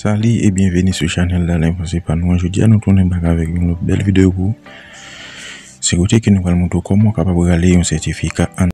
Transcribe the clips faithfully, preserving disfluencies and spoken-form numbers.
Salut et bienvenue sur chanèl la, Lenfans se pa nou an. Jodi a nou tounen bak avèk yon lòt bèl videyo pou ou. Se kote ke nou pral montre w kòman w kapab rale yon sètifika an.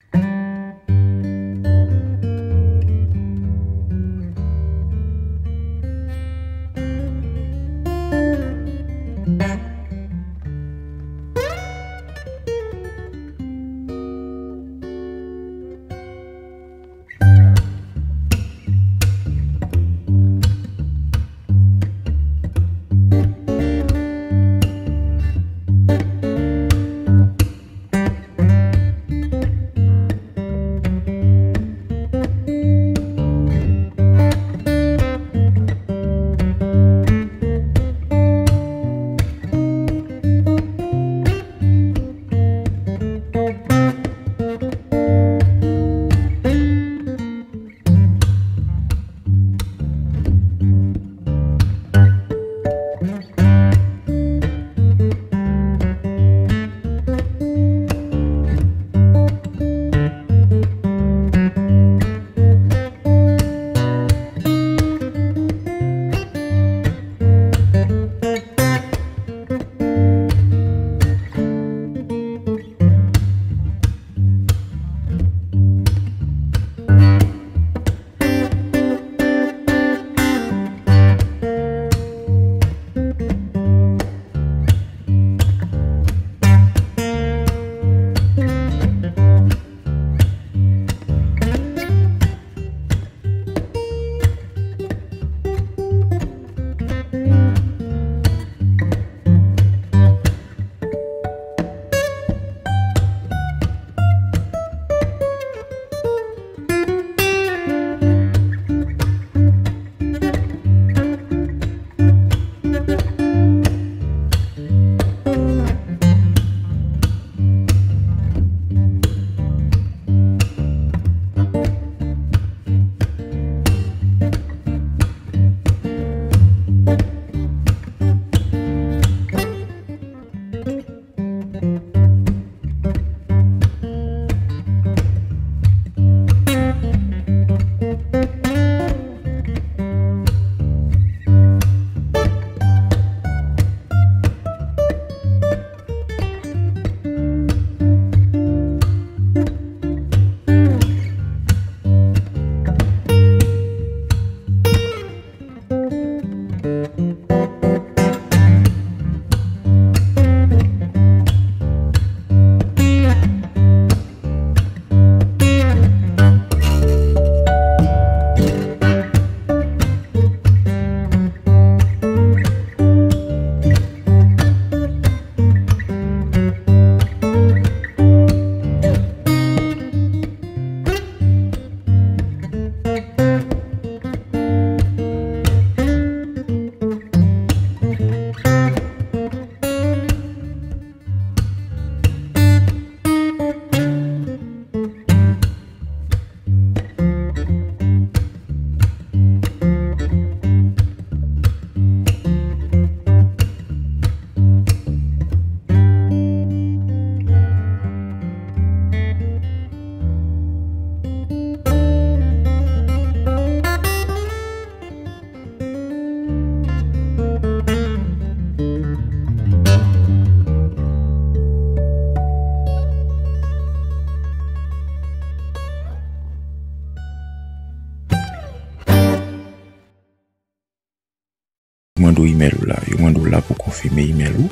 Yo mande w imèl ou la. Yo mande w la pou konfime imèl ou.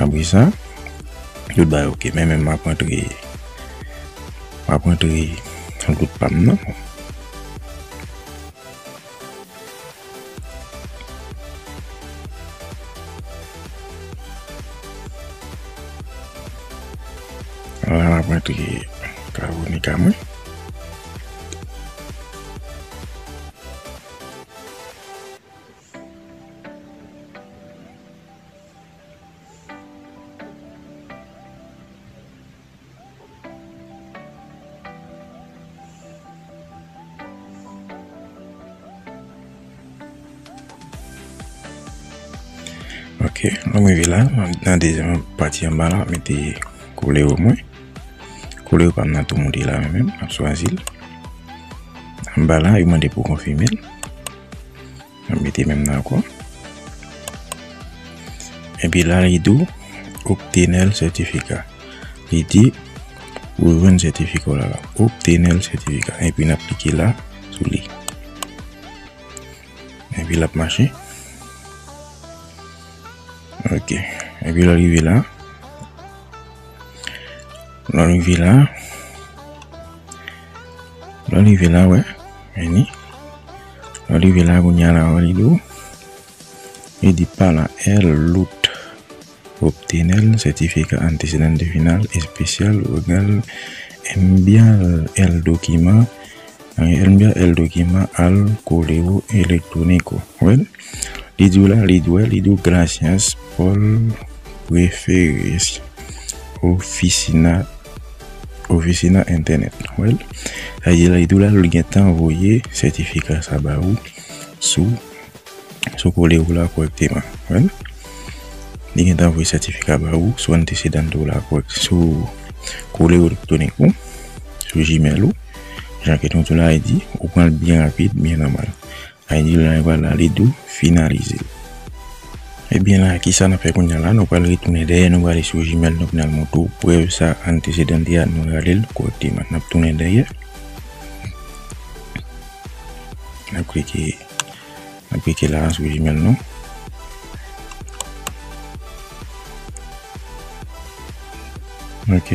Apre sa, tout bagay oke. Men menm m ap rantre, m ap rantre lout pa m nan. Ala, m ap rantre Kawonika mwen. Ok, lè m rive la, nan dezyèm pati anba la, m mete koulè mwen. Koulè pa m nan tou moute la, men menm, m ap chwazi l. Anba la, yo mande pou konfime l. M ap met konekte menm nan ankò. Epi la, li di w obtenir certificat. Li di ou jwenn sètifika w la la. Obtenir certificat. Epi n ap klike la sou li. Epi l ap mache. Ok. Epi lè w rive la, lè w rive la, lè w rive la, wè, vini. Lè w rive la, kounye a la, wè, li di w, li di para el lote obtener certifica antecedente final especial legal enviar el documento, enviar el documento al correo electrónico. Wè, li di w la, li di w, li di w gracias por preferir oficina, oficina internet. Wè, sa vle di la, li di w la, li gentan voye sètifika sa ba ou sou sou kole w la kòrèkteman. Wè, li gentan voye sètifika ba ou sou antecedente w la kòrèk, sou kole elektwonik ou, sou Gmail ou. Jan ke nou tou la di, ou pran l byen rapid, byen nòmal. Sa vle di la, li pral la, li di w finalize. Ebyen la, kisa n ap fè kounye a la? Nou pral retounen dèyè, nou prale sou Gmail nou pou n al montre w prèv sa antecedente a nou rale l kòrèkteman. N ap tounen dèyè. N ap klike N ap klike la sou Gmail nou. Ok,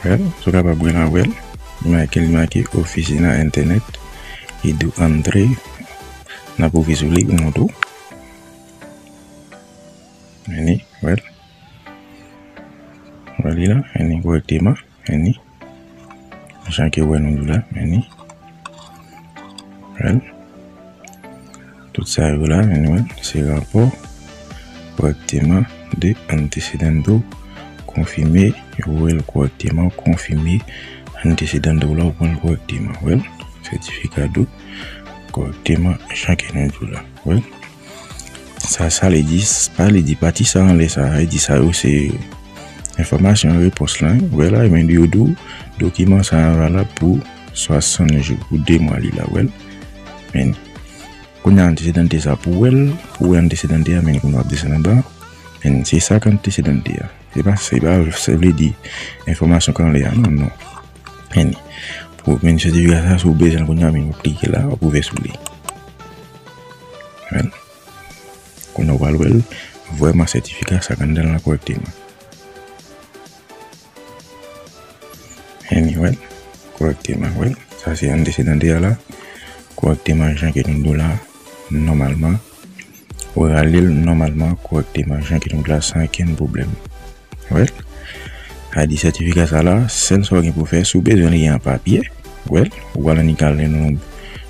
wè l, si w kapab wè la, wè l. Li make, li make oficina internet. Li di w antre. N ap ouvri sou li pou montre w. Vini, wè l. Wè li la, vini kòrèkteman. Vini. Jan ke w wè nou di w la, vini. Wè l. Tout sa yo la, vini wè l. Se rapò kòrèkteman de antecedente w konfime, yo wè l kòrèkteman, konfime antecedente w la, ou pran l kòrèkteman, wè l. Sètifika de kòrèkteman, jan ke nou di w la, wè l. Sa, sa li di, pa li di pati sa anlè sa, li di sa yo se enfòmasyon repons lan, wè la, men li yo di w, dokiman sa a valab pou swasant jou, pou de mwa li la, wè l. Men, kounye a antecedente sa pou wè l, pou wè antecedente a, men kounye a w ap desann anba, men se sa k antecedente a. Se pa, se pa, sa vle di enfòmasyon k anlè a, non, non. Men, pou, men sètifika sa, si w bezwen l kounye a, men w ap klike la, w ap ouvè sou li. Wè l. Kounye a w pral wè l, vrèman sètifika sa k anndan l la kòrèkteman. Vini wè l, kòrèkteman, wè l. Sa se antecedente a la, kòrèkteman jan ke nou di w la, nòmalman. Ou rale l nòmalman, kòrèkteman, jan ke nou di w la, san okenn pwoblèm. Wè l. Sa di sètifika sa la, sèl sa w gen pou fè, si w bezwen li an papye, wè l, ou pral annik al nan,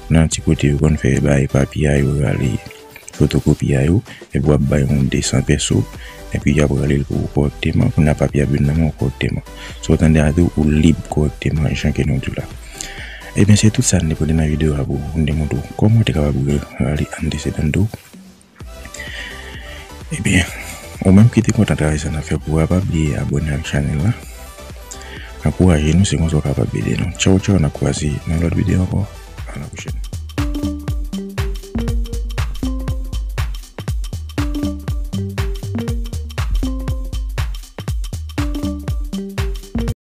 nan ti kote yo konn fè bay papye a yo, rale fotokopi a yo, epi w ap bay yon de san pèso, epi y ap rale l pou ou kòrèkteman, kounye a papye a vin nan men w kòrèkteman. Si w tande a di w, ou lib kòrèkteman, jan ke nou di w la. Ebyen, se tout sa n te pote nan videyo a pou nou te montre w kòman w te kapab rale antecedente w. Ebyen, ou menm ki te kontan travay sa n ap fè pou w a, pa bliye abòne ak chanèl la. Ankouraje nou, se konsa w kapab ede nou. Tchaw, tchaw, n ap kwaze nan lòt videyo ankò.